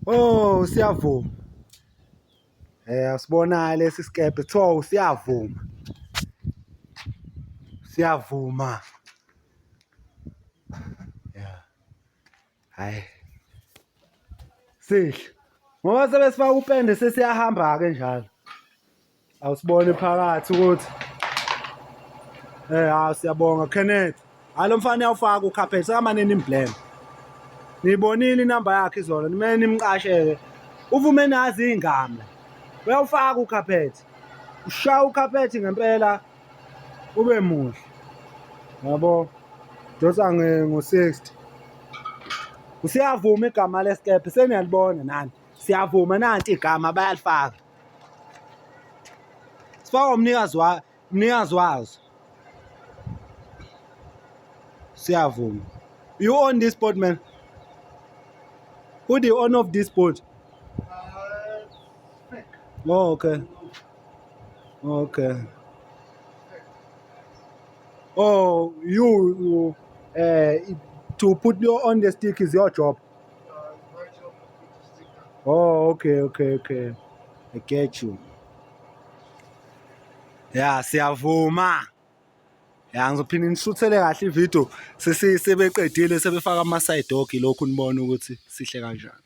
Oh, siyavuma. Eh asibona lesi sikebhe kuthiwa usiyavuma. Siyavuma. Yeah. Hayi. Sihle. Ngoba sebesifaka upende sesiyahamba ke njalo. Awusibone phakathi ukuthi eh hawu siyabonga Kenneth. Hayi lo mfana uyawufaka ukhaphethe sekamane nimblame. Niyibonile inamba yakhe izolo nimele nimqashe-ke. Uvume nazi iy'ngamla. Uyawufaka ukhaphethe. Ushaya ukhaphethe ngempela ube muhle. Yabo. Dosa ngo-60. Usiyavuma igama lesikebhe seniyalibona nani. Siyavuma nanti igama bayalifaka. Sifaka umnikazi wa umnikazi wazo. Siyavuma. You own this boat man? Who the owner of this boat? Oh, okay. Okay. Oh, you to put your on the stick is your job. Oh, okay. I get you. Yeah, siyavuma. Ya ngizophinde nishuthele kahle ivideo sebeqedile sebefaka ama side dog lokhu nibone ukuthi sihle kanjani.